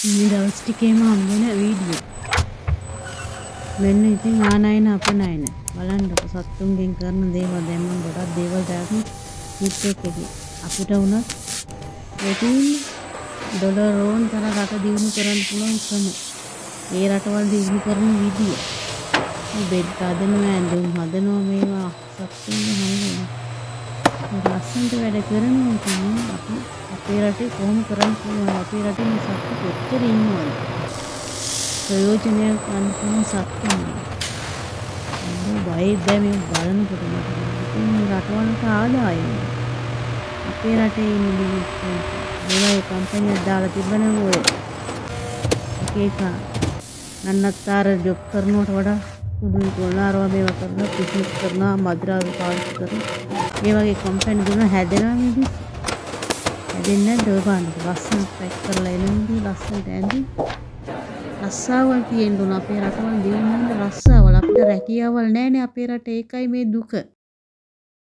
මේ දවස් ටිකේම හම්බෙන වීඩියෝ. මෙන්න ඉතින් ආනයන අපනයන. බලන්නකො සත්තුන්ගෙන් කරන දේවල්. දැන් මම ගොඩක් දේවල් දැක්ම ක්ලිප් එකකින්. අපිට වුණත් ඔය තියෙන්නේ ඩොලර් ඕන තරම් රට දියුණු කරන්න පුළුවන් ක්‍රම. ඒ රටවල් දියුණු කරන විදිය. බෙඩ් හදනවා, ඇඳුම් හදනවා, මේවා සත්තුන්ගෙන් හම්බ වෙනවා. ලස්සනට වැඩ කරනවා. ඉතින් නේ අපි අපේ රටේ කොහොම කරන්න පුළුවන්ද? අපේ රටේ මේ සත්තු කොච්චර ඉන්නවද? ප්‍රයෝජනයක් ගන්න පුළුවන් සත්තුන්ගෙන්. අම්මෝ බයෙත් බෑ මේ බලනකොට මට නම්. ඉතින් මේ රටවලට ආදායම් නේ. අපේ රටේ ඉන්න මිනිස්සුන්ට මේ වගේ කම්පැනියක් දාලා තිබ්බනම් ඔය එක එක නන්නත්තර ජොබ් කරනවට වඩා කුඩු විකුණලා අරවා මේවා කරලා බිස්නස් කරනවා, මත්ද්‍රව්‍ය පාවිච්චි කරලා ඒ වගේ කම්පැනි දුන්න හැදෙනවා මිනිස්සු. හැදෙන්නේ නැද්ද? ඔය බලන්නකො ලස්සනට පැක් කරලා එන විදිහ, ලස්සනට ඇඳුම්. රස්සාවල් තියෙන්න ඕන අපේ රටවල් දියුණු වෙන්න රස්සාවල්. අපිට රැකියාවල් නෑනේ අපේ රටේ. ඒකයි මේ දුක.